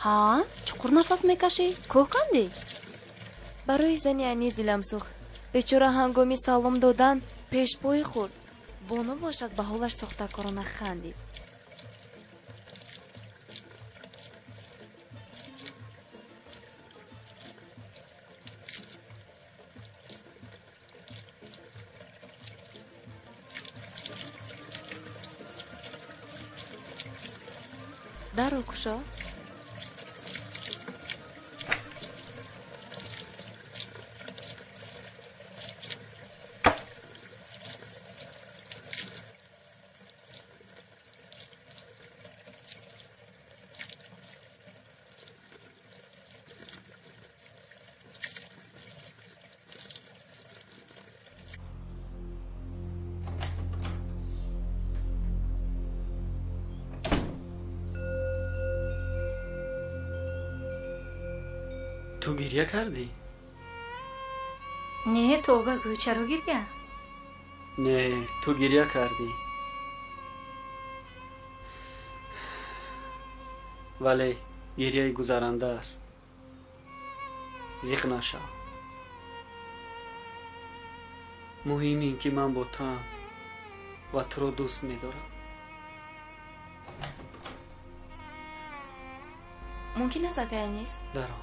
Ҳа, чуқур нафас мекашӣ? Кӯҳ кандӣ? Барои зани Анис дилам сӯхт. Бечора ҳангоми салом додан пешпоӣ хӯрд. Бону бошад ба ҳолаш сохтакорона хандид. Дарро кушо. Ту гирья кардӣ? Не, тавба гӯ, чаро гирья? Не, ту гирья кардӣ. Вале гирьяи гузаранда аст. Зиқ нашав. Муҳим ин ки ман бо туам ва туро дӯст медорам. Мумкин аст, акай Анис? Даро.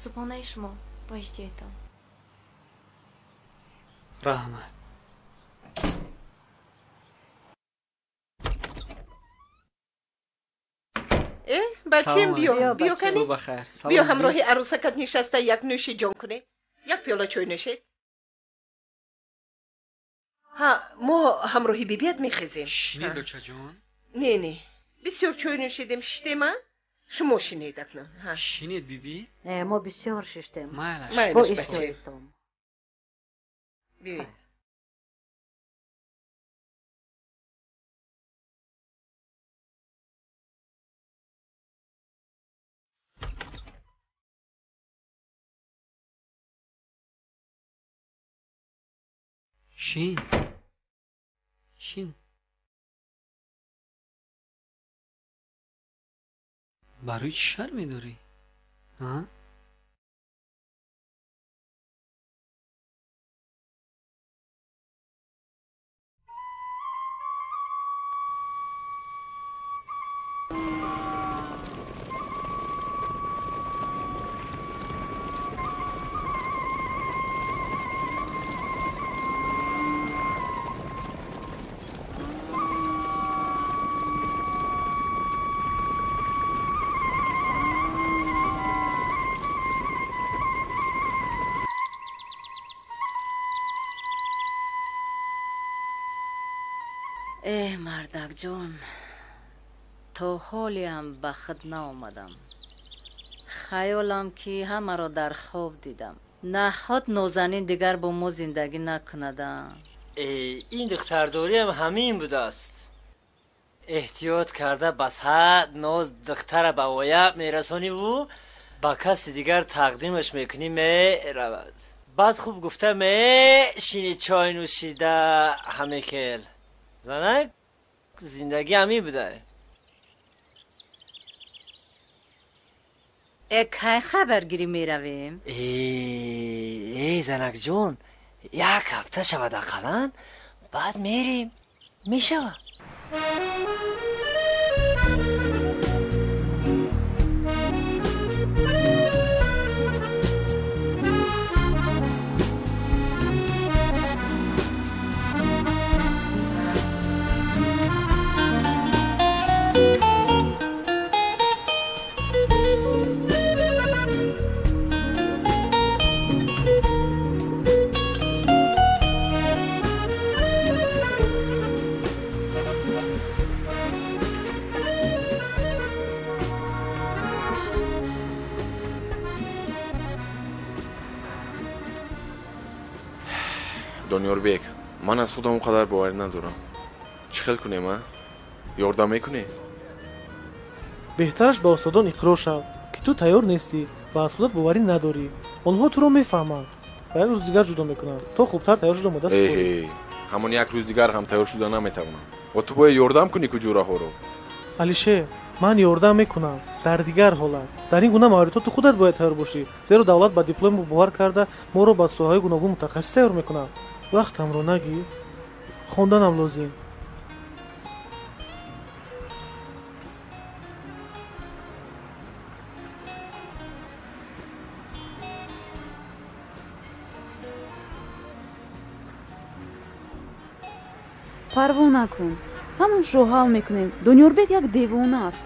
Субҳонаи шумо, бо иштиётон. Раҳмат. Э, бачем, биё, биё кани. Биё ҳамроҳи арӯсакат нишаста як нӯши ҷон кунед. Як пиёла чой нӯшед. Ҳа, мо ҳамроҳи бибият мехезем. Шинед, очаҷон? Не, не, бисёр чой нӯшидем, шиштем, а? Шумо шинед акнун. Ҳа. Шинед, биби? Не, мо бисёр шиштем. Майлаш. Майлаш, бачем. Биёед. Шин. Шин. Барои чӣ шарм медорӣ? А? Эҳ, мардакҷон, то ҳолиам ба худ наомадам. Хаёлам ки ҳамаро дар хоб дидам. Наход Нозанин дигар бо мо зиндагӣ накунада. Э, ин духтардориам ҳамин будааст. Эҳтиёт карда ба сад ноз духтара ба воя мерасониву ба каси дигар тақдимаш мекунӣ, меравад. Баъд хуб гуфта мешини чой нӯшида ҳаме хел. Занак, зиндагӣ ҳамин буда. Э, кай хабаргирӣ меравем? Э, занакҷон, як ҳафта шавад ақаллан, баъд мерем. Мешавад. Дониёрбек, ман аз худам он қадар боварӣ надорам. Чӣ хел кунем, а? Ёрдам мекунӣ? Беҳтараш ба устодон иқрор шав, ки ту тайёр нестӣ ва аз худат боварӣ надорӣ. Онҳо туро мефаҳманд ва як рӯз дигар ҷудо мекунанд, то хубтар тайёр шуда омода супорӣ. Эҳе, ҳамон як рӯз дигар ҳам тайёр шуда наметавонам. Ва ту бояд ёрдам кунӣ ку ҷӯраҳоро. Алишер, ман ёрдам мекунам дар дигар ҳолат. Дар ин гуна мавридҳо ту худат бояд тайёр бошӣ, зеро давлат ба диплом бовар карда моро ба соҳаҳои гуногун мутахассис тайёр мекунад. Вақтамро нагир, хонданам лозим. Парво накун, ҳамоншро ҳал мекунем. Дунёрбек як девона аст,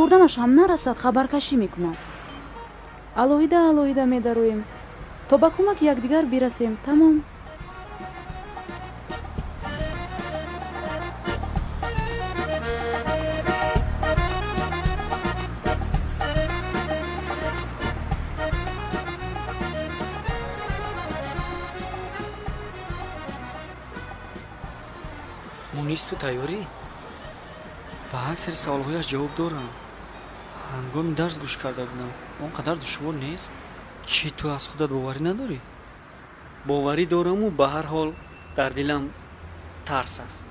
ёрдамаш ҳам нарасад, хабаркашӣ мекунад. Алоҳида алоҳида медароем то ба кӯмаки якдигар бирасем. Тамом. Мунис, ту тайёрӣ? Ба аксари саволҳояш ҷавоб дорам. Ҳангоми дарс гӯш карда будам, он қадар душвор нест. Чӣ, ту аз худат боварӣ надорӣ? Боварӣ дораму ба ҳар ҳол дар дилам тарс аст.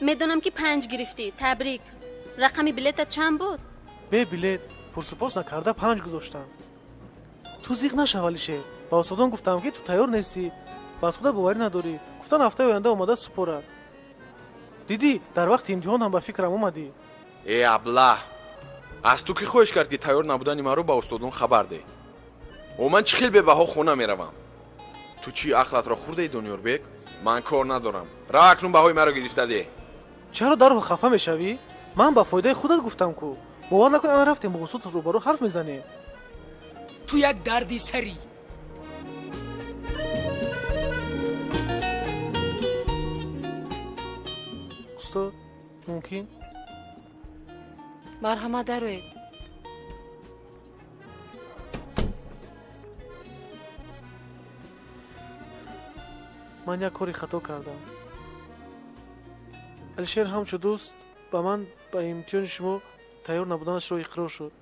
Медонам ки 5 гирифтӣ. Табрик. Рақами билетат чанд буд? Бе билет пурсупос накарда 5 гузоштам. Ту зиқ нашав, Алишер. Ба устодон гуфтам ки ту тайёр нестӣ, ба аз худат боварӣ надорӣ. Гуфтан ҳафтаи оянда омада супорад. Дидӣ, дар вақти имтиҳон ҳам ба фикрам омадӣ. Э аблаҳ, аз ту кӣ хоҳиш кард ки тайёр набудани маро ба устодон хабар деҳ? О, ман чӣ хел бебаҳо хона меравам? Ту чӣ ақлатро хӯрдаи, Дунёрбек? Ман кор надорам. Рав акнун баҳои маро гирифта деҳ. Чаро дарҳол хафа мешавӣ? Ман ба фоидаи худат гуфтам ку. Бовар накун, ана рафтем бо устод рӯбарӯ ҳарф мезанем. Ту як дарди сарӣ. Устод, мумкин? Марҳамат, дароед. Ман як кори хато кардам. Алишер ҳамчу дӯст ба ман ба имтиҳони шумо тайёр набуданашро иқрор шуд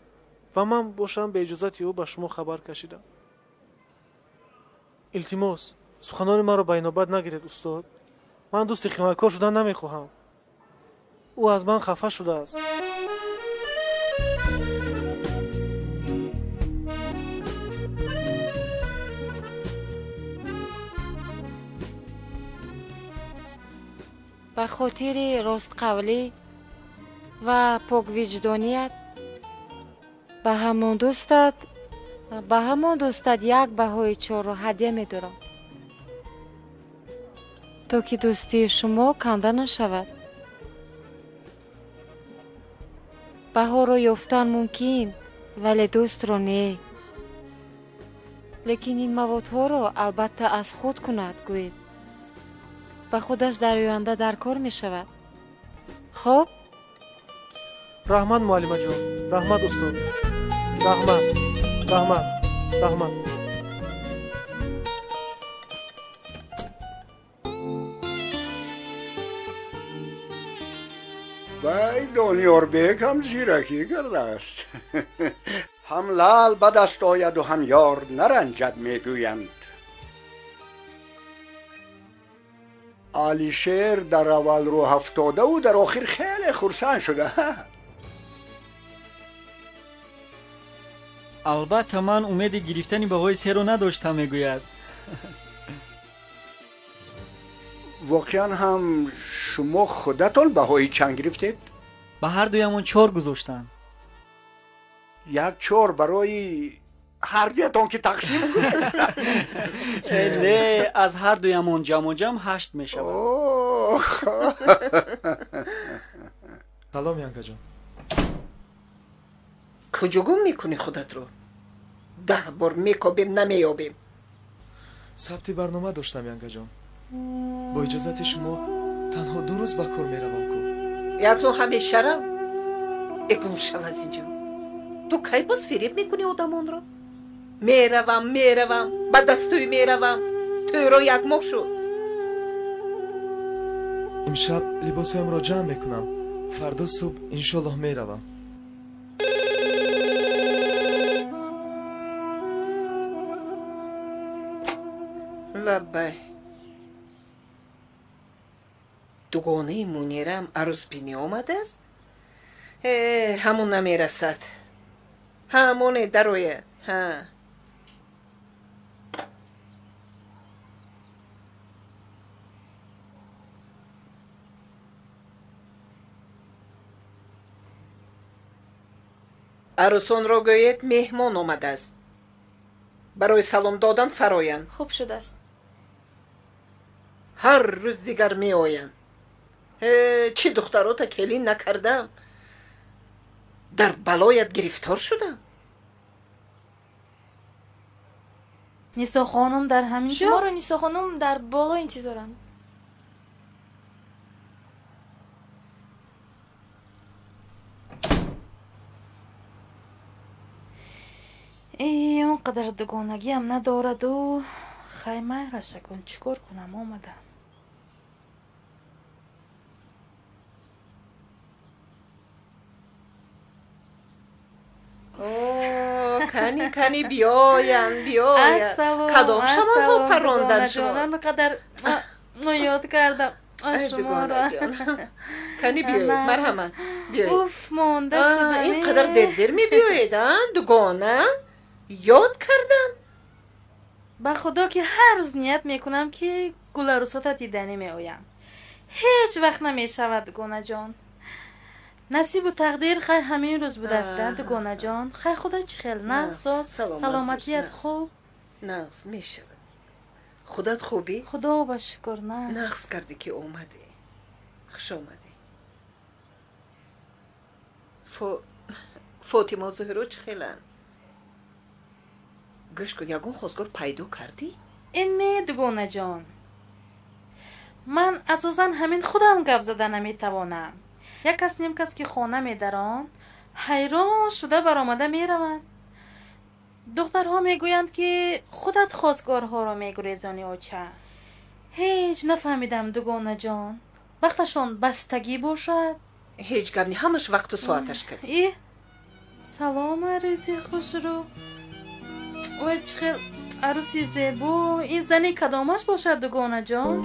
ва ман бошам бе иҷозати ӯ ба шумо хабар кашидам. Илтимос, суханони маро ба инобат нагиред, устод. Ман дӯсти хиёнаткор шудан намехоҳам. Ӯ аз ман хафа шудааст. Ба хотири ростқавлӣ ва поквиҷдоният ба ҳамон дӯстат як баҳои чорро ҳадя медорам, то ки дӯстии шумо канда нашавад. Баҳоро ёфтан мумкин, вале дӯстро не. Лекин ин маводҳоро албатта аз худ кунад, гӯед. Ба худаш дар оянда дар кор мешавад. Хоб? Раҳмат, муаллимаҷон. Раҳмат, устод. Раҳмат, раҳмат, раҳмат. Вай, Дониёрбек ҳам зиракӣ кардааст. Ҳам лаъл ба даст ояду ҳам ёр наранҷад, мегӯянд. Алишер дар аввал рӯ ҳафтодаву дар охир хеле хурсанд шуда. Албатта, ман умеди гирифтани баҳои серо надоштам, мегӯяд. Воқеан ҳам шумо худатон баҳои чанд гирифтед? Ба ҳар дуямон 4 гузоштанд. Як 4 барои ҳар дуятон ки тақсим кунед? Не, аз ҳар дуямон ҷамъу ҷамъ 8 мешавад. Салом, Янкаҷон. Куҷо гум мекунӣ худатро? 10 бор мекобем, намеёбем. Сабти барнома доштам, Янкаҷон. Бо иҷозати шумо танҳо 2 рӯз ба кор меравам ку. Якзон ҳамеша рав. Э, гум шав аз инҷо. Ту кай боз фиреб мекунӣ одамонро? Меравам, меравам, ба дастӯй меравам. Тӯйро як моҳ шуд. Имшаб либосҳоямро ҷамъ мекунам. Фардо субҳ иншоллоҳ меравам. Лаббай. Дугонаи Мунирам арӯсбинӣ омадааст? Э, ҳамон намерасад. Ҳамоне дарояд. Ҳа. Арӯсонро гӯед меҳмон омадааст. Барои салом додан фароянд. Хуб шудааст. Ҳар рӯз дигар меоянд. Чӣ духтарота келин накардам? Дар балоят гирифтор шудам. Нисо хонум дар ҳамин ҷо? Шуморо Нисо хонум дар боло интизоранд. Э, он қадар дугонагиам надораду. Хай, майрашакун, чӣ кор кунам, омадам. Кани, кани, биёянд, биёянд. Кадом шамолҳо парронданд шумо? Он қадар ёд кардам шуморо. Кани, биёед, марҳамат, биёед. Уф, монда шудам. Ин қадар дер-дер мебиёед, а, дугона? Ёд кардам. Ба худо ки ҳар рӯз ният мекунам ки гуларӯсота диданӣ меоям. Ҳеҷ вақт намешавад, дугонаҷон. Насибу тақдир хай ҳамин рӯз будааст, дугонаҷон. Хай худо чӣ хел? Нағз, саломатият хуб? Нағз мешавад. Худат хубӣ? Худо ба шукр, нағз. Нағз кардӣ ки омадӣ. Хуш омадӣ. Фотима Зуҳро чӣ хеланд? Гӯш кун, ягон хостгор пайдо кардӣ? Ин не, дугонаҷон, ман асосан ҳамин худам гап зада наметавонам. Як кас ним кас ки хона медаронд, ҳайрон шуда баромада мераванд. Духтарҳо мегӯянд, ки худат хостгорҳоро мегурезонӣ, оча. Ҳеҷ нафаҳмидам, дугонаҷон, вақташон бастагӣ бошад. Ҳеҷ гап не, ҳамаш вақту соаташ кад. И салом, аруси хушрӯ. Ой, чӣ хел аруси зебо! Ин зани кадомаш бошад, дугонаҷон?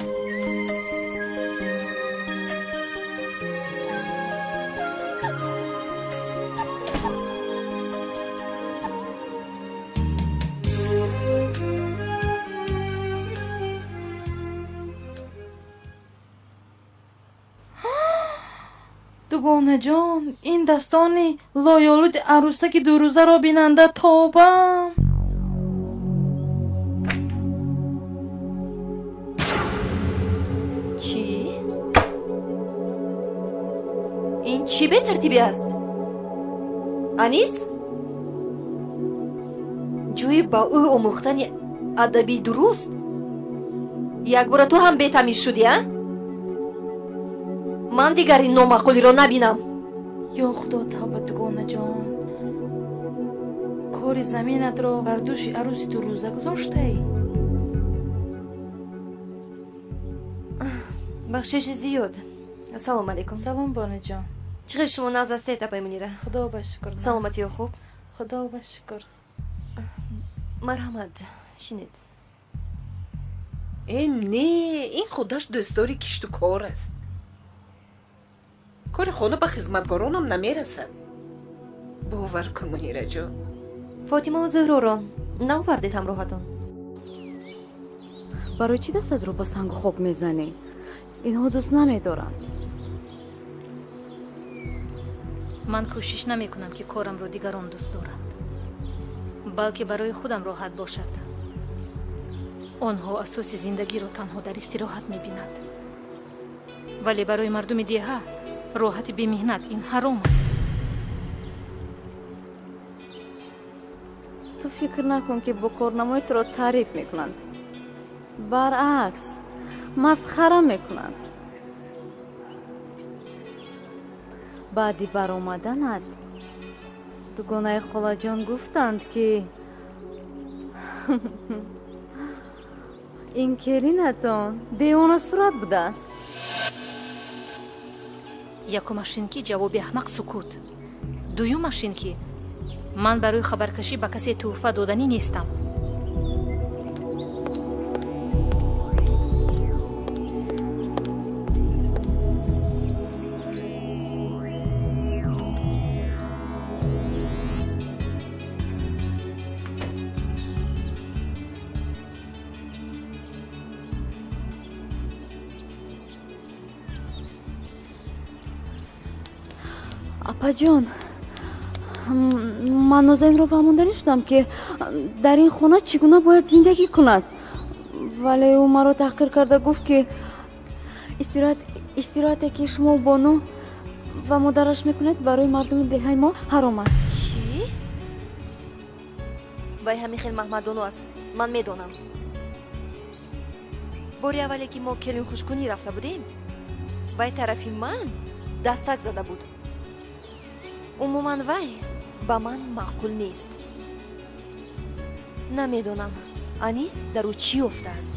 Дугонаҷон, ин дастони лоёлуди арӯсаки дурӯзаро бинанда тобам. Чӣ? Ин чӣ бетартибӣ аст? Анис? Ҷои ба ӯ омӯхтани адаби дуруст, якбора ту ҳам бетамиз шудӣ, а? Ман дигар ин номаъқулиро набинам. Ё худо, тавба, дугонаҷон, кори заминатро бар дӯши арӯси дурӯза гузоштаӣ. Бахшиши зиёд. Ассалому алайкум. Салом, бонаҷон. Чӣ хел шумо нағз ҳастед, апай Мунира? Худо ба шукр. Саломатиё хуб? Худо ба шукр. Марҳамат, шинед. Э, не, ин худаш дӯстдори кишту кор аст. Кори хона ба хизматгоронам намерасад. Бовар кун, Мунираҷон. Фотимаву Зуҳроро наовардед ҳамроҳатон? Барои чӣ дастатро ба сангу хок мезанӣ? Инҳо дӯст намедоранд. Ман кӯшиш намекунам, ки корамро дигарон дӯст доранд, балки барои худам роҳат бошад. Онҳо асоси зиндагиро танҳо дар истироҳат мебинанд, вале барои мардуми деҳа роҳати бемеҳнат ин ҳаром аст. Ту фикр накун, ки бо корнамои туро таъриф мекунанд. Баръакс, масхара мекунанд. Баъди баромаданат дугонаи холаҷон гуфтанд, ки ин келинатон девонасурат будааст. Якумаш ин ки ҷавоби аҳмақ сукут, дуюмаш ин ки ман барои хабаркашӣ ба касе тӯҳфа доданӣ нестам. Апаҷон, ман Нозанинро фаҳмонданӣ шудам, ки дар ин хона чӣ гуна бояд зиндагӣ кунад, вале ӯ маро таҳқир карда гуфт, ки истироҳате, ки шумо бону ва модараш мекунед, барои мардуми деҳаи мо ҳаром аст. Чӣ? Вай ҳамин хел маҳмадону аст, ман медонам. Бори аввале, ки мо келинхушкунӣ рафта будем, вай тарафи ман дастак зада буд. Умуман вай ба ман маъқул нест. Намедонам, Анис дар ӯ чӣ ёфтааст.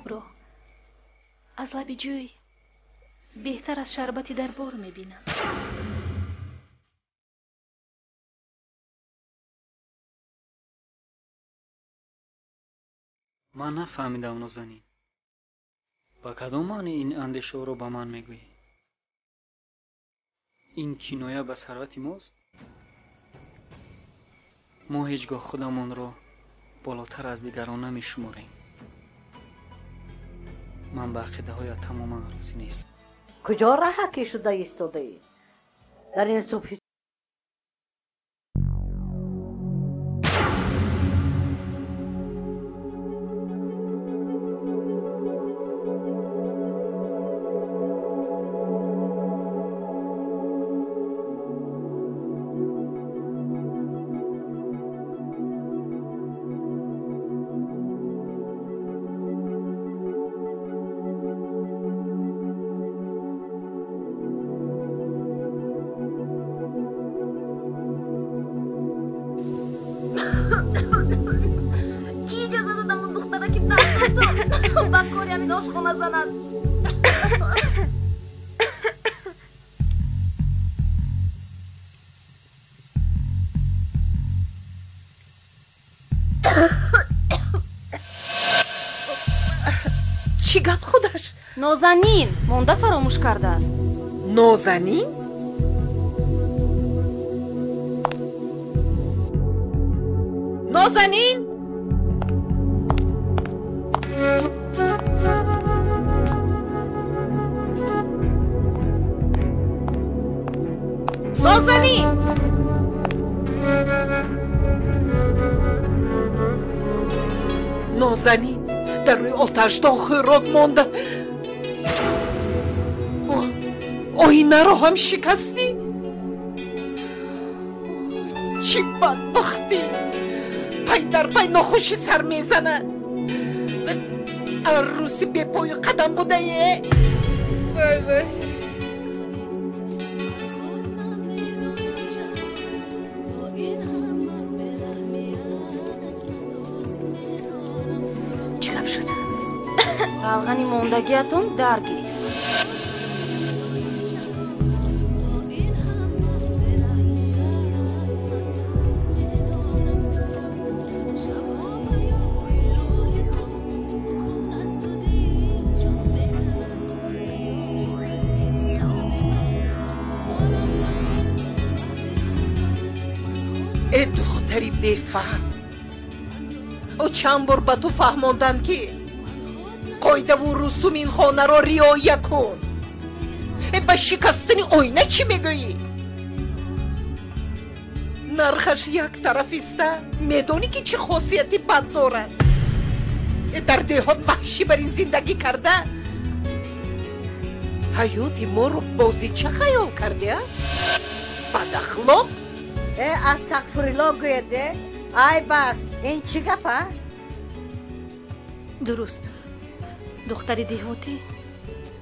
Обро аз лаби ҷӯй беҳтар аз шарбати дарбор мебинам. Ман нафаҳмидам, Нозанин. Ба кадом маъни ин андешаҳоро ба ман мегӯӣ? Ин киноя ба сарвати мост? Мо ҳеҷ гоҳ худамонро болотар аз дигарон намешуморем. Ман ба ақидаҳоят тамоман розӣ нестам. Куҷо раҳакӣ шуда истодаӣ? Дар ин субҳи Чӣ гап худаш? Нозанин монда фаромӯш кардааст. Нозанин? Нозанин? Нозанин! Нозанин дар рӯи оташдон хӯрок монда. Оинаро ҳам шикастӣ? Чӣ бадбахтӣ! Пай дар пай нохушӣ сар мезанад. Арӯси бепою қадам будае. Вой вой! Равғани мондагиатон дар гирифт. Э духтари бефаҳм, ӯ чанд бор ба ту фаҳмонданд, ки қоидаву русуми ин хонаро риоя кун. Ба шикастани оина чӣ мегӯӣ? Нархаш як тараф иста, медонӣ ки чӣ хосияти бад дорад? Дар деҳот ваҳшӣ бар ин зиндагӣ карда, ҳаёти моро бозича хаёл кардия? Бадахлоқ? Э, астағфирулло гӯед, э? Ай бас, ин чӣ гап, а? Дуруст. Духтари деҳотӣ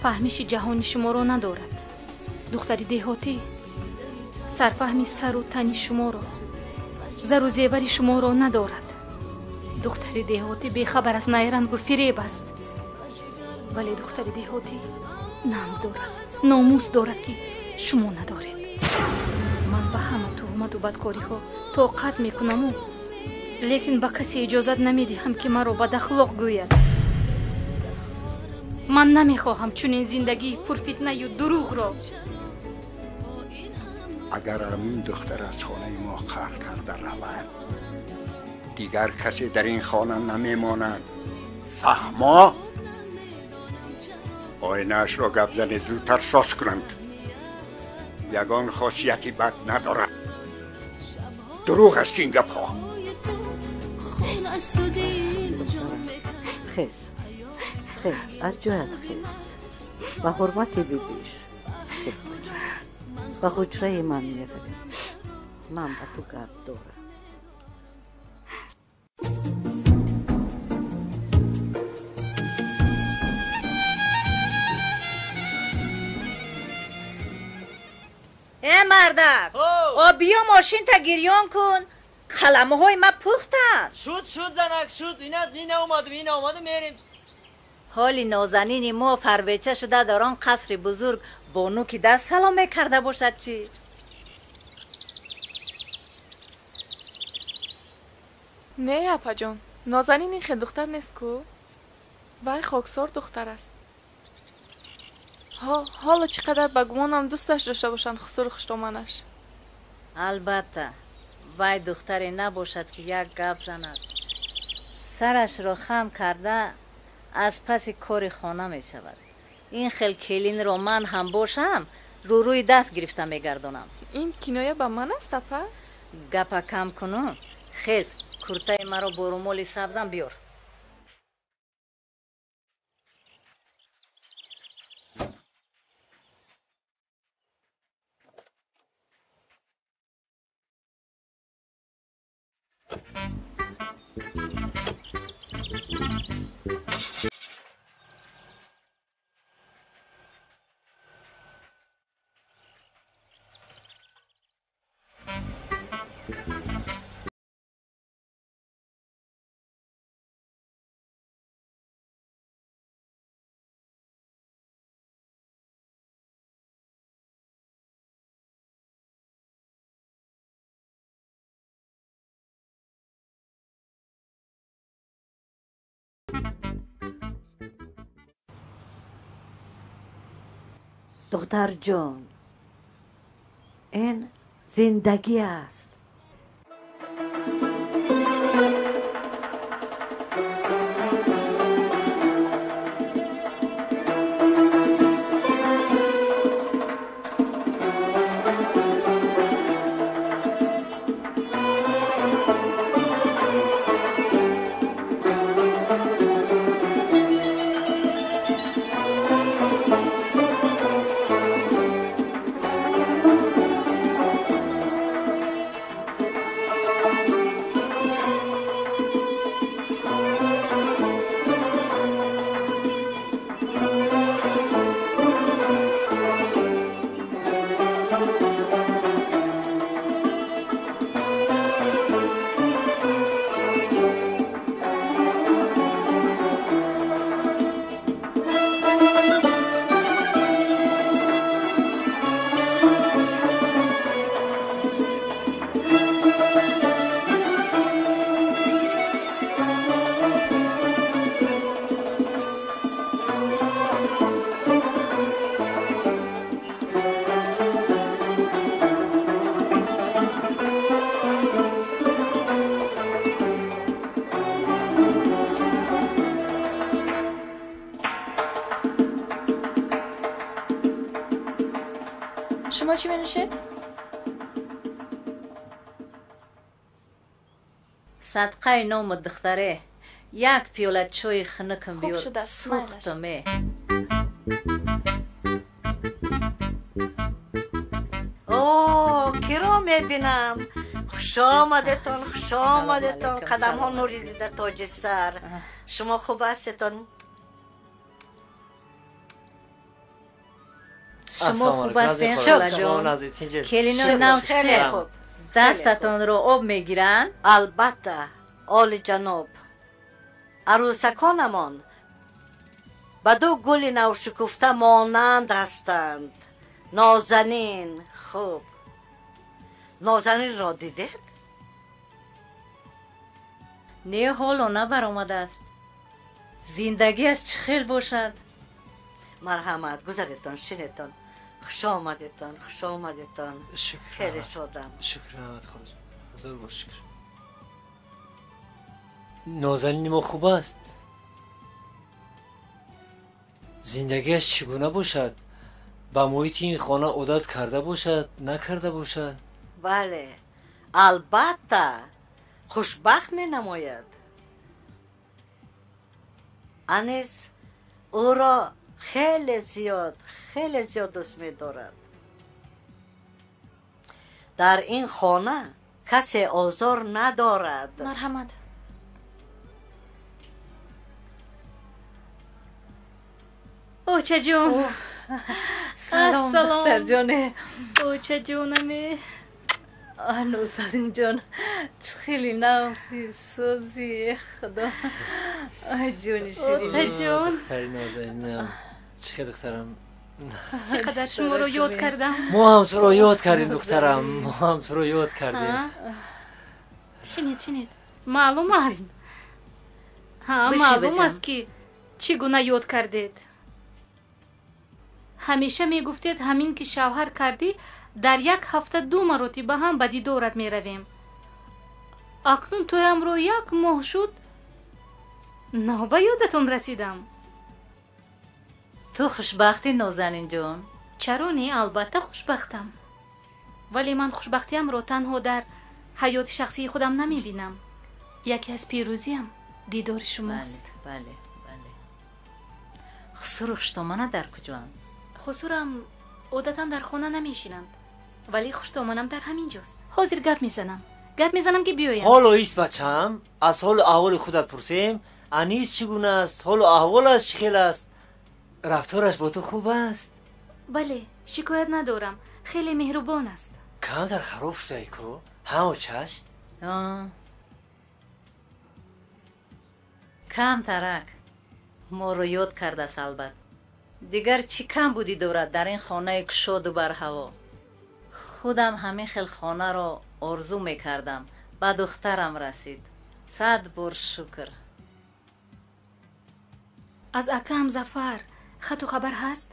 фаҳмиши ҷаҳони шуморо надорад. Духтари деҳотӣ сарфаҳми сару тани шуморо, зару зевари шуморо надорад. Духтари деҳотӣ бехабар аз найрангу фиреб аст. Вале духтари деҳотӣ нанг дорад, номус дорад, ки шумо надоред. Ман ба ҳама туҳмату бадкориҳо тоқат мекунаму, лекин ба касе иҷозат намедиҳам, ки маро бадахлоқ гӯяд. Ман намехоҳам чунин зиндагии пурфитнаю дурӯғро. Агар ҳамин духтар аз хонаи мо қаҳр карда равад, дигар касе дар ин хона намемонад. Фаҳмо? Оинаашро гап занед, зудтар соз кунанд. Ягон хосияти бад надорад. Дурӯғ аст ин гапҳо. Хез, хез, аз ҷоят хез. Ба ҳурмати бибиш. Хез, ба ҳуҷраи ман меравем. Ман ба ту гап дорам. Э мардак, о биё мошинта гирён кун. Қаламҳои ма пухтанд. Шуд, шуд, занак, шуд. Ина омадем, ина омадем, мерем. Ҳоли нозанини мо фарбеча шуда дар он қасри бузург бону ки даст салом мекарда бошад чӣ? Не, апаҷон, Нозанин ин хел духтар нест ку. Вай хоксор духтар аст. Ҳоло чӣ қадар ба гумонам дӯсташ дошта бошанд хусуру хуштоманаш. Албатта, вай духтаре набошад ки як гап занад. Сарашро хам карда аз паси кори хона мешавад. Ин хел келинро ман ҳам бошам рӯрӯи даст гирифта мегардонам. Ин киноя ба ман аст, апа? Гапа кам куну. Хез, куртаи маро бо румоли сабзам биёр. Духтарҷон, ин зиндагӣ аст. Шумо чӣ менӯшед? Садқаи ному духтаре, як пиёла чойи хунукам биёр, сӯхтаме. О, киро мебинам? Хуш омадетон, хуш омадетон. Қадамҳо нури дида тоҷи сар. Шумо хуб ҳастетон? Шумо хуб ҳастен, холаҷон? Келинои нав хеле хуб. Дастатонро об мегиранд? Албатта, олиҷаноб. Арӯсаконамон ба ду гули навшукуфта монанд ҳастанд. Нозанин, хуб. Нозанинро дидед? Не, ҳоло набаромадааст. Зиндагиаш чӣ хел бошад? Марҳамат, гузаретон, шинетон. Хуш омадетон, хуш омадетон. Хеле шодам. Шукр, раҳмат холаҷон. Ҳазор бор шукр. Нозанини мо хуб аст. Зиндагиаш чӣ гуна бошад? Ба муҳити ин хона одат карда бошад, накарда бошад? Бале, албатта, хушбахт менамояд. Анис ӯро хеле зиёд, хеле зиёд дӯст медорад. Дар ин хона касе озор надорад. Марҳамат. Очаҷон. Салом, духтарҷоне. Очаҷонаме. Нозанинҷон, чӣ хеле нағзи сӯзи, худо. Ай ҷони ширин. Отаҷон. Духтари нозанинам, чӣ хел духтарам? Чӣ қадар шуморо ёд кардам. Мо ҳам туро ёд кардем, духтарам, мо ҳам туро ёд кардем. Шинед, шинед. Маълум аст. Ҳа, маълум аст, ки чӣ гуна ёд кардед. Ҳамеша мегуфтед, ҳамин ки шавҳар кардӣ, дар як ҳафта ду маротиба ҳам ба дидорат меравем. Акнун тӯямро як моҳ шуд, нав ба ёдатон расидам. Ту хушбахтӣ, Нозанинҷон? Чаро не, албатта хушбахтам. Вале ман хушбахтиамро танҳо дар ҳаёти шахсии худам намебинам. Яке аз пирӯзиам дидори шумост. Бале, бале. Хусуру хуштомана дар куҷоанд? Хусурам одатан дар хона намешинанд, вале хуштоманам дар ҳамин ҷост. Ҳозир гап мезанам. Гап мезанам, ки биёянд. Ҳоло ист, бачаам, аз ҳолу аҳволи худат пурсем. Анис чӣ гуна аст? Ҳолу аҳволаш чӣ хел аст? Рафтораш бо ту хуб аст? Бале, шикоят надорам. Хеле меҳрубон аст. Камтар хароб шудаи ку? Ҳа, очаш? Камтарак моро ёд кардааст, албат. Дигар чӣ камбудӣ дорад дар ин хонаи кушоду барҳаво? Худам ҳамин хел хонаро орзу мекардам, ба духтарам расид. 100 бор шукр. Аз акаам Зафар хату хабар ҳаст?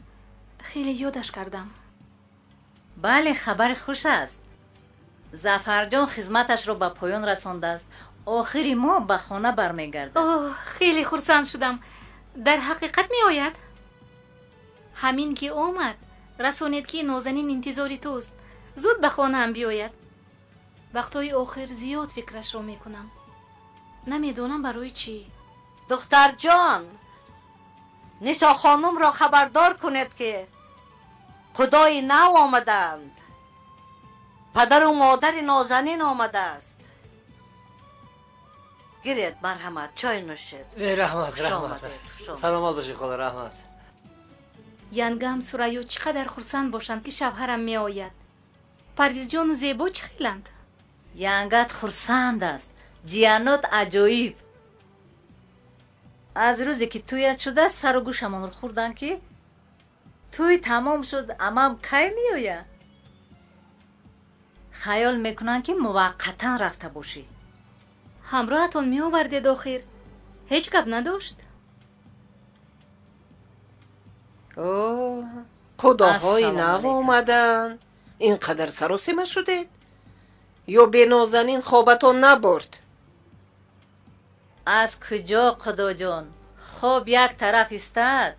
Хеле ёдаш кардам. Бале, хабари хуш аст. Зафарҷон хизматашро ба поён расондааст. Охири моҳ ба хона бармегардад. Оҳ, хеле хурсанд шудам. Дар ҳақиқат меояд? Ҳамин ки омад, расонед, ки Нозанин интизори туст. Зуд ба хонаам биёяд. Вақтҳои охир зиёд фикрашро мекунам. Намедонам барои чӣ. Духтарҷон, Нисо хонумро хабардор кунед, ки худои нав омадаанд. Падару модари Нозанин омадааст. Гиред, марҳамат, чой нӯшед. Раҳмат, раҳмат, саломат бошед, хола, раҳмат. Янгам Сурайё чӣ қадар хурсанд бошанд, ки шавҳарам меояд. Парвизҷону Зебо чӣ хеланд? Янгат хурсанд аст. Ҷиянот аҷоиб. Аз рӯзе ки тӯят шуда, сару гӯшамонро хӯрданд, ки тӯй тамом шуд, амам кай меояд? Хаёл мекунанд, ки муваққатан рафта бошӣ. Ҳамроҳатон меовардед охир. Ҳеҷ гап надошт? О, худоҳои нав омаданд. Ин қадар саросима шудед? Ё бенозанин хобатон набурд? Аз куҷо, худоҷон? Хоб як тараф истад.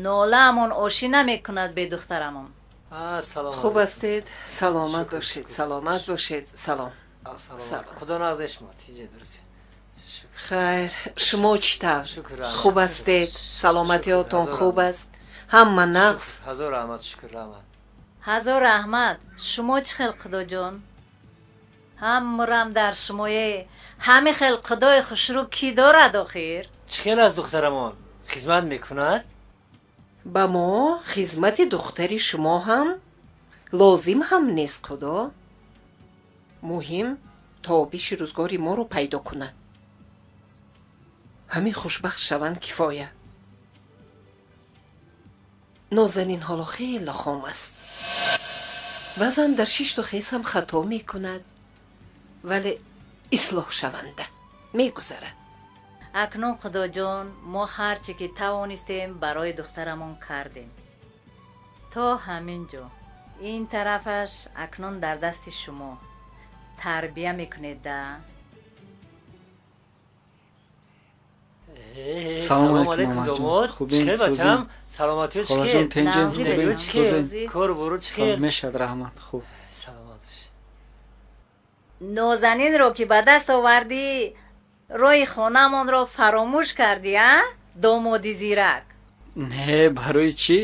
Нолаамон ошӣ намекунад бе духтарамон. Хуб ҳастед? Саломат бошед, саломат бошед. Салом. Худо нағзе шумо, тиҷе дурусте. Хайр, шумо чӣ тавр? Хуб ҳастед? Саломатиётон хуб аст? Ҳама нағз? Ҳазор раҳмат, шукр, раҳмат. Ҳазор раҳмат. Шумо чӣ хел, худоҷон? Ҳамрам дар шумое. Ҳамин хел худои хушрӯ кӣ дорад охир? Чӣ хел аст духтарамон? Хизмат мекунад? Ба мо хизмати духтари шумо ҳам лозим ҳам нест, худо. Муҳим тобиши рӯзгори моро пайдо кунад. Ҳамин хушбахт шаванд кифоя. Нозанин ҳоло хеле хом аст. Баъзан дар шишту хез ҳам хато мекунад, вале ислоҳ шаванда мегузарад. Акнун, худоҷон, мо ҳар чӣ ки тавонистем барои духтарамон кардем. То ҳамин ҷо. Ин тарафаш акнун дар дасти шумо. Тарбия мекунед да? Салом алейкум, домод. Чӣ хел, бачам? Саломатиё чӣ хел? Чӣ хел? Кору бору чӣ хел? Мешад, раҳмат, хуб. Саломат бошед. Нозанинро ки ба даст овардӣ, роҳи хонаамонро фаромӯш кардӣ, а? Домоди зирак. Не, барои чӣ?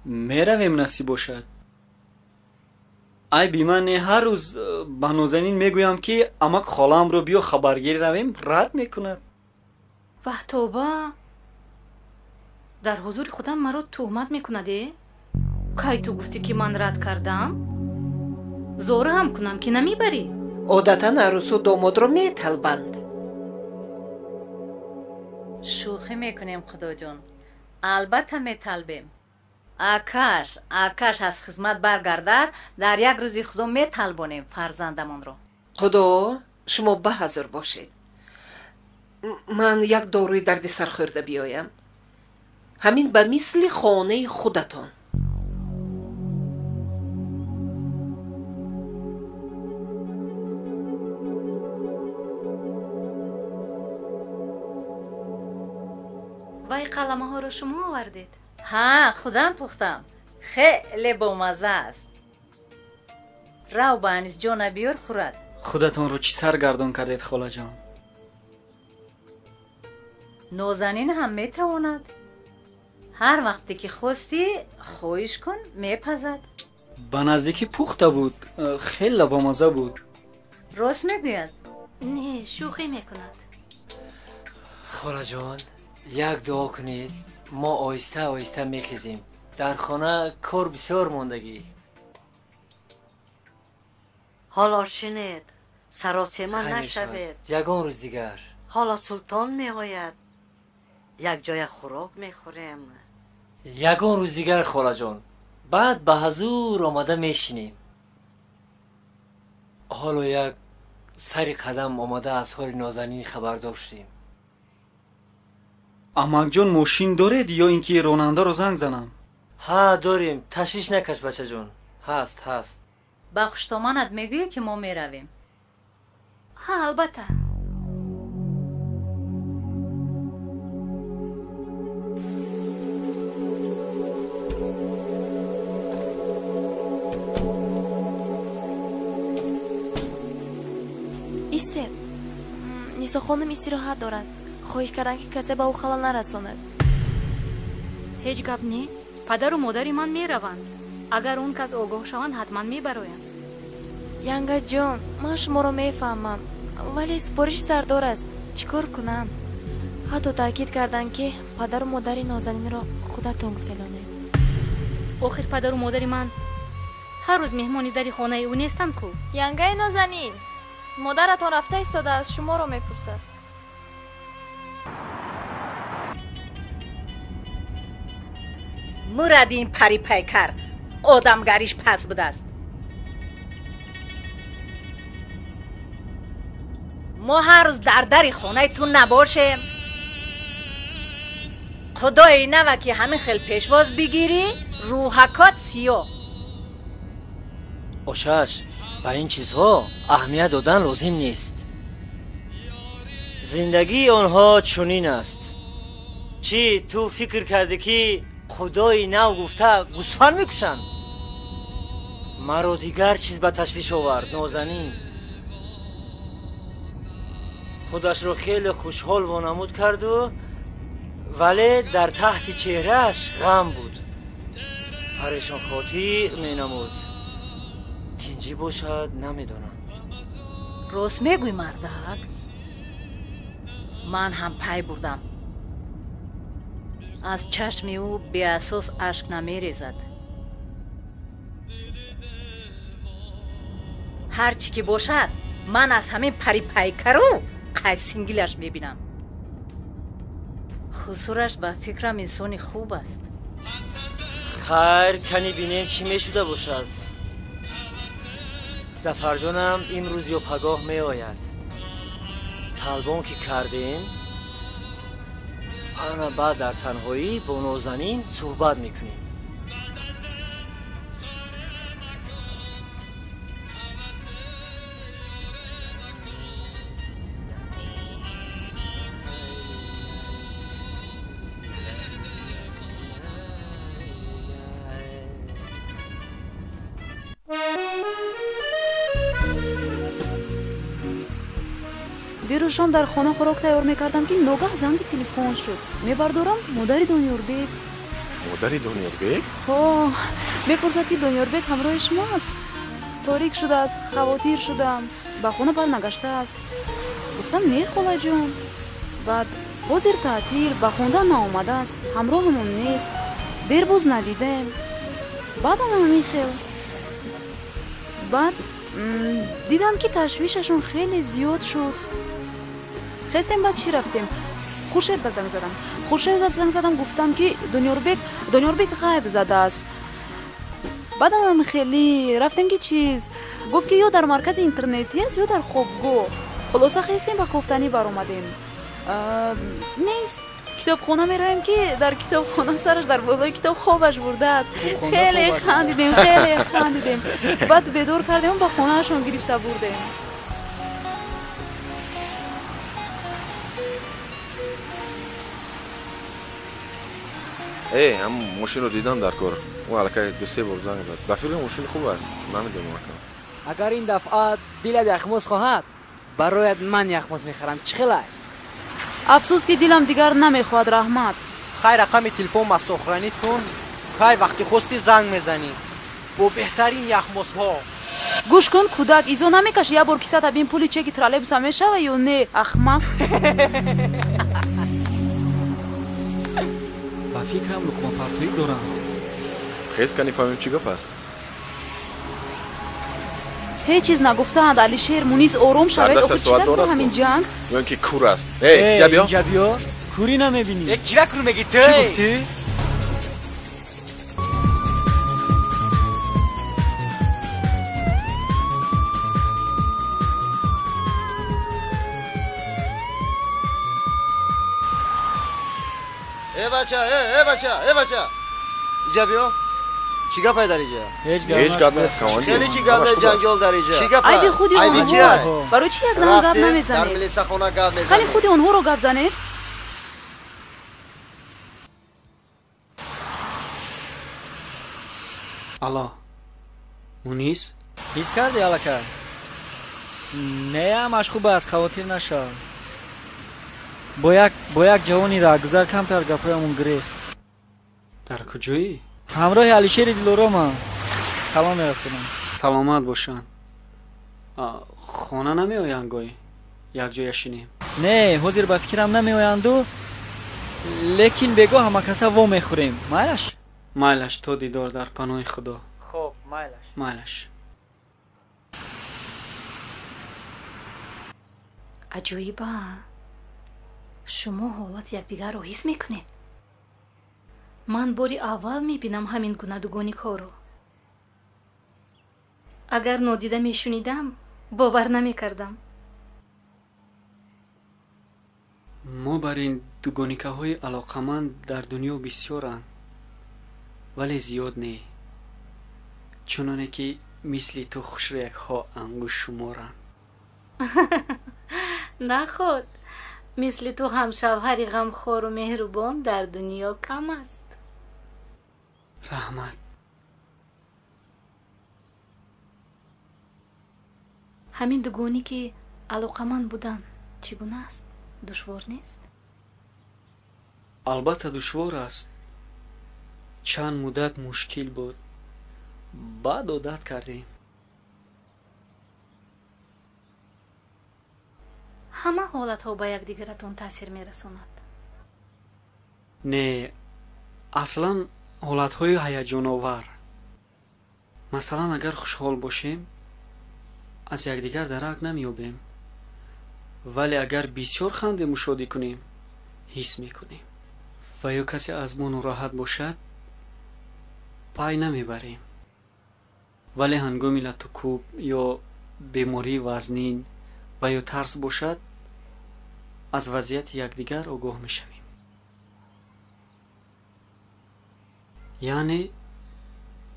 Меравем, насиб бошад. Айби ман не, ҳар рӯз ба Нозанин мегӯям, ки амак холаамро биё хабаргирӣ равем, рад мекунад. Ваҳ, тоба! Дар ҳузури худам маро туҳмат мекунад, э? Кай ту гуфтӣ, ки ман рад кардам? Зора ҳам кунам ки намебарӣ. Одатан арӯсу домодро металбанд. Шӯхӣ мекунем, худоҷон, албатта металбем. Акаш аз хизмат баргардад, дар як рӯзи худо металбонем фарзандамонро. Худо, шумо баҳазур бошед. Ман як доруи дарди сар хӯрда биёям. Ҳамин ба мисли хонаи худатон. Вай қаламаҳоро шумо овардед? Ҳа, худам пухтам. Хеле бомазза аст. Рав ба Анисҷона биёр, хӯрад. Худатонро чӣ саргардон кардед, холаҷон? Нозанин ҳам метавонад. Ҳар вақте ки хостӣ, хоҳиш кун, мепазад. Ба наздикӣ пухта буд, хеле бомазза буд. Рост мегӯяд? Не, шӯхӣ мекунад. Холаҷон, як дуо кунед, мо оҳиста оҳиста мехезем. Дар хона кор бисёр мондагӣ. Ҳоло шинед, саросема нашавед. Ягон рӯз дигар. Ҳоло султон меояд, якҷоя хӯрок мехӯрем. Ягон рӯз дигар, холаҷон, баъд ба ҳазур омада мешинем. Ҳоло як сари қадам омада аз ҳоли Нозанин хабардор шудем. Амакҷон, мошин доред ё ин ки ронандаро занг занам? Ҳа, дорем. Ташвиш накаш, бачаҷон. Ҳаст, ҳаст. Ба хуштоманат мегӯӣ, ки мо меравем? Ҳа, албатта. Истед, Нисо хонум истироҳат дорад. Хоҳиш кардам, ки касе ба ӯ халал нарасонад. Ҳеҷ гап не, падару модари ман мераванд. Агар он кас огоҳ шаванд, ҳатман мебароянд. Янгаҷон, ман шуморо мефаҳмам, вале супориши сардор аст. Чӣ кор кунам? Ҳатто таъкид карданд, ки падару модари Нозанинро худатон гуселонед. Охир падару модари ман ҳар рӯз меҳмони дари хонаи ӯ нестанд ку? Янгаи Нозанин, модаратон рафта истодааст, шуморо мепурсад. Муради ин парипайкар одамгариш пас будааст. Мо ҳар рӯз дар дари хонаи ту набошем. Худои нава ки ҳамин хел пешвоз бигирӣ, рӯҳакот сиёҳ. Ошаш, ба ин чизҳо аҳамият додан лозим нест. Зиндагии онҳо чунин аст. Чӣ ту фикр кардӣ, ки худои нав гуфта гӯсфанд мекушанд? Маро дигар чиз ба ташвиш овард, Нозанин. Худашро хеле хушҳол вонамуд карду, вале дар таҳти чеҳрааш ғам буд. Парешонхотир менамуд. Тинҷӣ бошад, намедонам. Рост мегӯй, мардак, ман ҳам пай бурдам. Аз чашми ӯ беасос ашк намерезад. Ҳар чӣ ки бошад, ман аз ҳамин парипайкару қайсингилаш мебинам. Хусураш ба фикрам инсони хуб аст. Хайр, кани бинем чӣ мешуда бошад. Зафарҷонам имрӯз ё пагоҳ меояд. Талбон ки кардем, ана баъд дар танҳоӣ бо Нозанин суҳбат мекунем. Дирӯз шом дар хона хӯрок тайёр мекардам, ки ногаҳ занги телефон шуд. Мебардорам, модари Дониёрбек. Модари Дониёрбек? Ҳо, мепурсад, ки Дониёрбек ҳамроҳи шумо аст. Торик шудааст, хавотир шудам, ба хона барнагаштааст. Гуфтам, не, холаҷон. Баъд ҳозир таътил, ба хондан наомадааст, Баъд дидам, ки ташвишашон хеле зиёд шуд. Хестем, баъд чӣ рафтем? Хуршед ба занг задам. Хуршед ба занг задам, гуфтам, ки Дониёрбек ғайб задааст. Баъдам хеле рафтем, ки чиз гуфт, ки ё дар маркази интернетӣ аст, ё дар хобгоҳ. Хулоса, хестем, ба кофтанӣ баромадем. Нест. Китобхона меравем, ки дар китобхона сараш дар болои китоб хобаш бурдааст. Хеле хандидем, хеле хандидем. Баъд бедор кардем, ба хонаашон гирифта бурдем. Э, ҳам мошинро дидам дар кор. Ӯ аллакай ду-се бор занг зад. Ба фикрем, мошини хуб аст. Намедонам акам. Агар ин дафъа дилат яхмоз хоҳад, барояд ман яхмоз мехарам. Чӣ хелай? Афсӯс, ки дилам дигар намехоҳад, раҳмат. Хай, рақами телефон ма сохранить кун. Хай, вақти хости занг мезанӣ. Бо беҳтарин яхмозҳо. Гӯш кун, кӯдак, изо намекаши, як бор кисата бин, пули чеки троллейбуса мешава ё не, ахмақ. Ба фикрам, луқмапартоӣ дорам. Хез, кани фаҳмем, чӣ гап аст. Ҳеҷ чиз нагуфтаанд, Алишер. Мунис, ором шавед, охир чӣ дар ҳамин ҷанг? Ё ин ки кур аст. Э, инҷа биё. Инҷа биё. Курӣ намебинӣ. Э, кира кур мегӣ ту? Чӣ гуфтӣ? Э бача, э, э бача, э бача. Инҷа биё. Чӣ гапай дар инҷа? Ҳеҷ гап нест, командир. Хеле чӣ гап нест, ҷанҷол дар инҷа. Чӣ гап? Айби худи онҳоаст. Барои чӣ якдаҳан гап намезанед? Дар милисахона гап мезанед. Хали худи онҳоро гап занед. Алло, Мунис? Ҳис кардӣ аллакай? Не, ҳамаш хуб аст, хавотир нашав. Бо як ҷавони раҳгузар камтар гапҳоямон гирехт. Дар куҷоӣ? Ҳамроҳи Алишери Дилоромам. Салом мерасонам. Саломат бошанд. Хона намеоянд гоҳӣ? Якҷоя шинем. Не, ҳозир ба фикрам намеоянду, лекин бегоҳ ҳамакаса во мехӯрем. Майлаш? Майлаш, то дидор, дар паноҳи Худо. Хоб, майлаш. Майлаш. Аҷоиба, шумо ҳолати якдигарро ҳис мекунед. Ман бори аввал мебинам ҳамин гуна дугоникҳоро. Агар нодида мешунидам, бовар намекардам. Мо бар ин дугоникаҳои алоқаманд дар дунё бисёранд, вале зиёд не, чуноне ки мисли ту хушрӯякҳо ангуштшуморанд. Наход, мисли ту ҳамшавҳари ғамхору меҳрубон дар дунё кам аст. Раҳмат. Ҳамин дугонӣ ки алоқаманд будан чӣ гуна аст? Душвор нест? Албатта, душвор аст. Чанд муддат мушкил буд, баъд одат кардем. Ҳама ҳолатҳо ба якдигаратон таъсир мерасонад? Не, аслан ҳолатҳои ҳаяҷоновар. Масалан, агар хушҳол бошем, аз якдигар дарак намеёбем, вале агар бисёр хандему шодӣ кунем, ҳис мекунем. Ва ё касе аз мо нороҳат бошад, пай намебарем, вале ҳангоми латукӯб ё бемории вазнин ва ё тарс бошад, аз вазъияти якдигар огоҳ мешавем. Яъне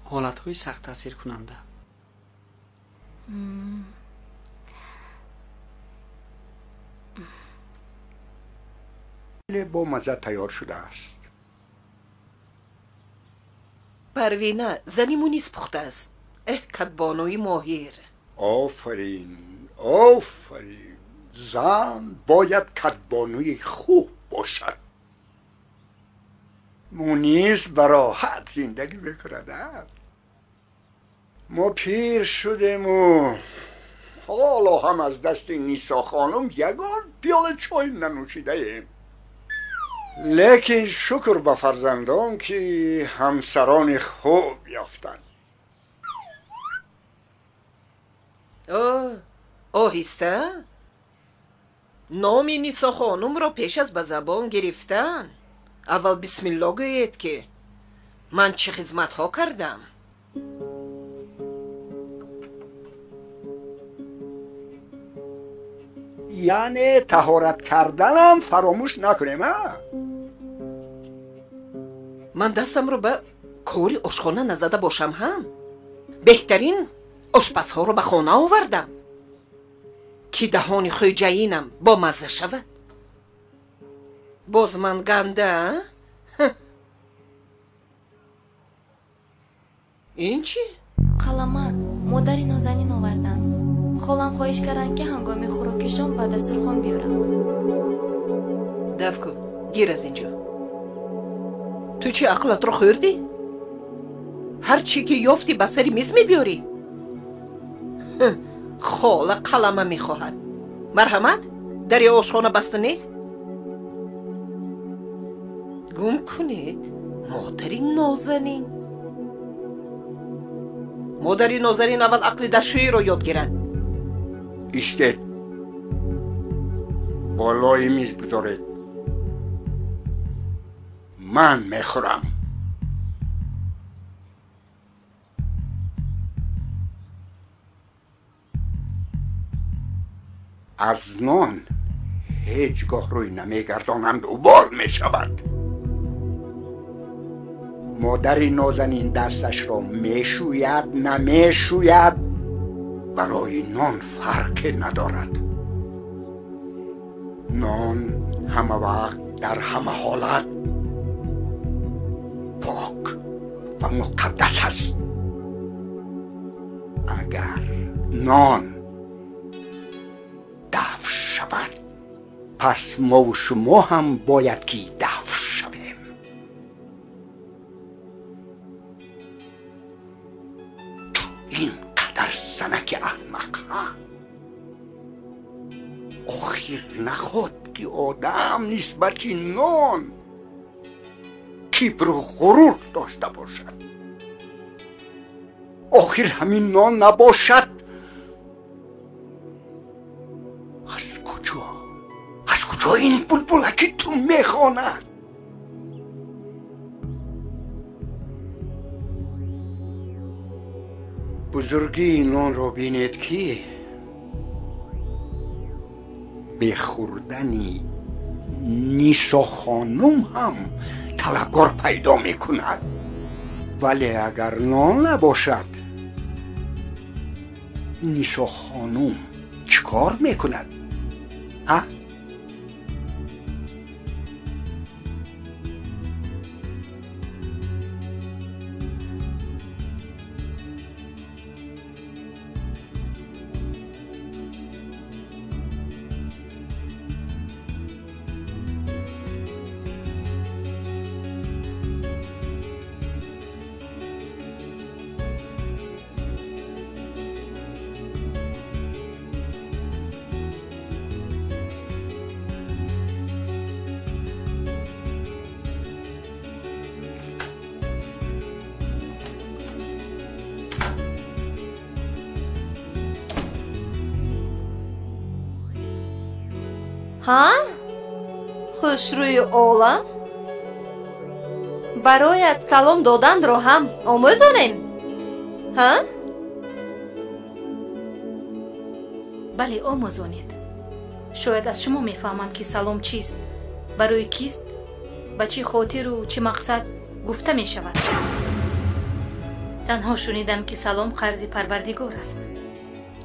ҳолатҳои сахт таъсиркунанда. Хеле бо мазза тайёр шудааст. Парвина, зани Мунис пухтааст. Эҳ, кадбонуи моҳир. Офарин, офарин. Зан бояд кадбонуи хуб бошад. Мунис ба роҳат зиндагӣ мекунад. Мо пир шудему ҳоло ҳам аз дасти Нисо хонум ягон пиёла чой нанӯшидаем. Лекин шукр ба фарзандон, ки ҳамсарони хуб ёфтанд. Оҳиста. Номи Нисо хонумро пеш аз ба забон гирифтан аввал бисмилло гӯед, ки ман чӣ хизматҳо кардам. Яъне таҳорат карданам фаромӯш накунем, а? Ман дастамро ба кори ошхона назада бошам ҳам беҳтарин ошпазҳоро ба хона овардам, ки даҳони хӯҷаинам бомазза шавад. Боз ман ганда, а? Ин чӣ? Қалама модари Нозанин оварданд. Холам хоҳиш карданд, ки ҳангоми хӯрокишон ба дастурхон биёрам. Даф кун, гир аз инҷо. Ту чӣ ақлатро хӯрдӣ? Ҳар чӣ ки ёфтӣ ба сари миз мебиёрӣ? Хола қалама мехоҳад. Марҳамат, дари ошхона баста нест? Гум кунед, модари Нозанин. Модари Нозанин аввал ақли дастшӯиро ёд гирад. Истед, болои миз гузоред. Ман мехӯрам. Аз нон ҳеҷ гоҳ рӯй намегардонанд, убол мешавад. Модари Нозанин дасташро мешӯяд, намешӯяд, барои нон фарқе надорад. Нон ҳама вақт дар ҳама ҳолат пок ва муқаддас аст. Агар нон даф шавад, пас мову шумо ҳам бояд ки даф шавем. Ту ин қадар занаки аҳмақ, ҳа? Охир наход ки одам нисбати нон кибру ғурур дошта бошад. Охир ҳамин нон набошад, аз куҷо ин булбулаки ту мехонад? Бузургии нонро бинед, ки бе хӯрдани Нисо хонум ҳам талабгор пайдо мекунад. Вале агар нон набошад, Нисо хонум чӣ кор мекунад? Ҳа? Ҳа? Хушрӯи олам? Бароят салом доданро ҳам омӯзонем? Ҳа? Бале, омӯзонед. Шояд аз шумо мефаҳмам, ки салом чист, барои кист, ба чӣ хотиру чӣ мақсад гуфта мешавад. Танҳо шунидам, ки салом қарзи Парвардигор аст,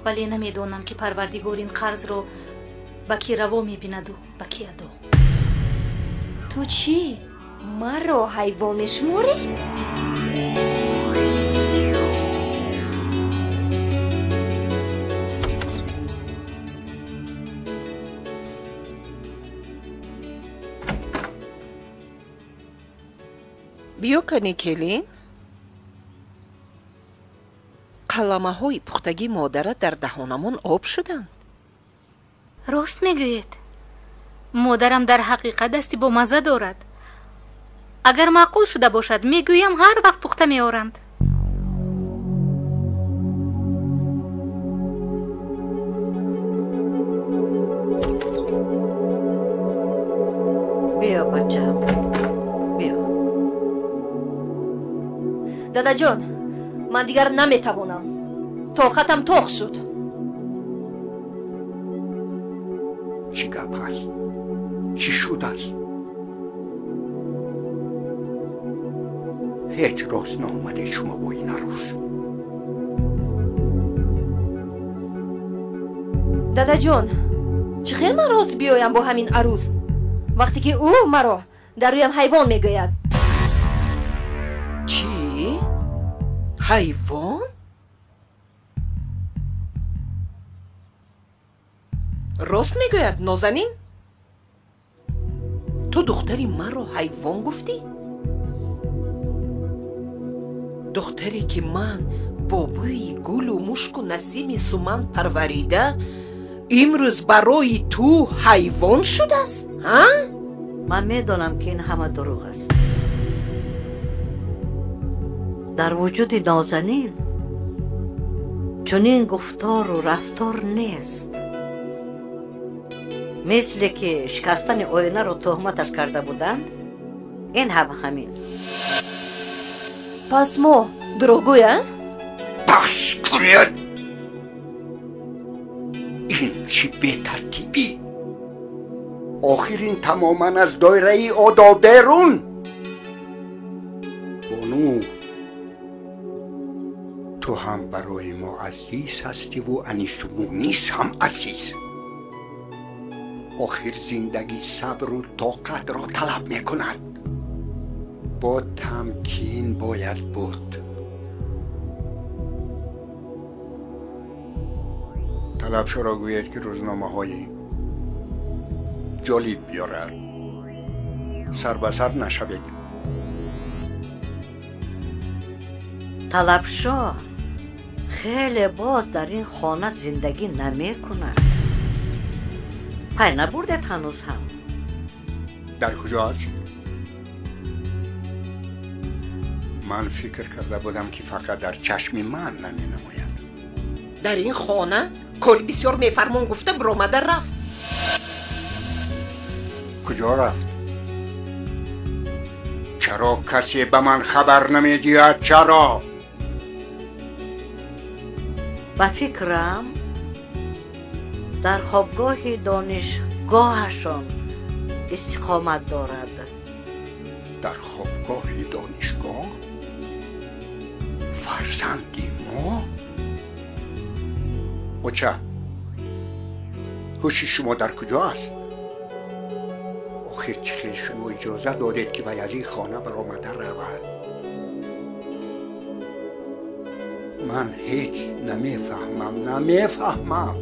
вале намедонам, ки Парвардигор ин қарзро ба кӣ раво мебинаду ба кӣ адо. Ту чӣ? Маро ҳайвон мешуморӣ? Биё кани, келин. Қаламаҳои пухтагии модарат дар даҳонамон об шуданд. Рост мегӯед. Модарам дар ҳақиқат дасти бомазза дорад. Агар маъқул шуда бошад, мегӯям ҳар вақт пухта меоранд. Дадаҷон, ман дигар наметавонам. Тоқатам тоқ шуд. Чӣ гап ҳаст? Чӣ шудааст? Ҳеҷ рост наомадед шумо бо ин арӯс. Дадаҷон, чӣ хел ман рост биёям бо ҳамин арӯс, вақте ки ӯ маро дар рӯям ҳайвон мегӯяд? Чӣ? Ҳайвон? Рост мегӯяд, Нозанин? Ту духтари маро ҳайвон гуфтӣ? Духтаре ки ман бо бӯи гулу мушку насими суман парварида, имрӯз барои ту ҳайвон шудааст, ҳа? Ман медонам, ки ин ҳама дурӯғ аст. Дар вуҷуди Нозанин чунин гуфтору рафтор нест. Мисле ки шикастани оинаро туҳматаш карда буданд, ин ҳам ҳамин. Пас мо дурӯғгӯя? Бас кунед! Ин чӣ бетартибӣ? Охир ин тамоман аз доираи одоб берун. Бону, ту ҳам барои мо азиз ҳастиву Анису Мунис ҳам азиз. Охир зиндагӣ сабру тоқатро талаб мекунад. Бо тамкин бояд буд. Талабшоро гӯед, ки рӯзномаҳои ҷолиб биёрад. Сар ба сар нашавед. Талабшо хеле боз дар ин хона зиндагӣ намекунад. Пай набурдед ҳанӯз ҳам? Дар куҷоаст? Ман фикр карда будам, ки фақат дар чашми ман наменамояд. Дар ин хона кори бисёр мефармон гуфта биромада рафт. Куҷо рафт? Чаро касе ба ман хабар намедиҳад? Чаро? Ба фикрам, дар хобгоҳи донишгоҳашон истиқомат дорад. Дар хобгоҳи донишгоҳ? Фарзанди мо? Оча, ҳуши шумо дар куҷо аст? Охир чӣ хел шумо иҷоза додед, ки вай аз ин хона баромада равад? Ман ҳеҷ намефаҳмам, намефаҳмам.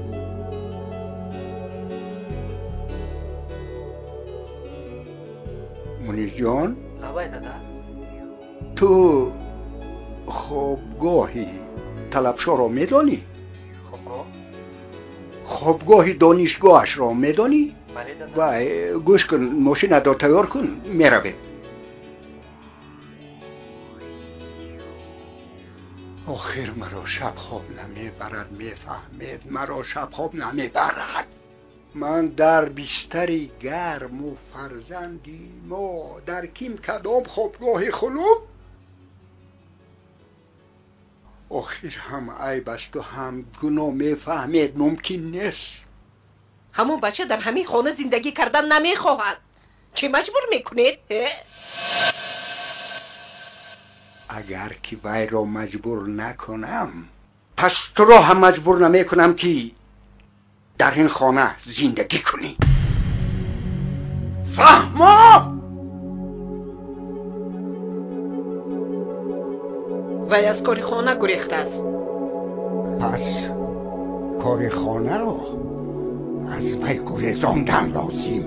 Мунисҷон? Лабай, дада. Ту хобгоҳи Талабшоро медонӣ? Хобгоҳ? Хобгоҳи донишгоҳашро медонӣ? Бале, дада. Вай, гӯш кун, мошинатро тайёр кун, меравем. Охир маро шаб хоб намебарад, мефаҳмед, маро шаб хоб намебарад. Ман дар бистари гарму фарзанди мо дар ким кадом хобгоҳи хунук? Охир ҳам айб асту ҳам гуноҳ, мефаҳмед, мумкин нест. Ҳамон бача дар ҳамин хона зиндагӣ кардан намехоҳад. Чӣ маҷбур мекунед? Агар ки вайро маҷбур накунам, пас туро ҳам маҷбур намекунам, ки дар ин хона зиндагӣ кунӣ. Фаҳмо? Вай аз кори хона гурехтааст. Пас кори хонаро аз вай гурезондан лозим.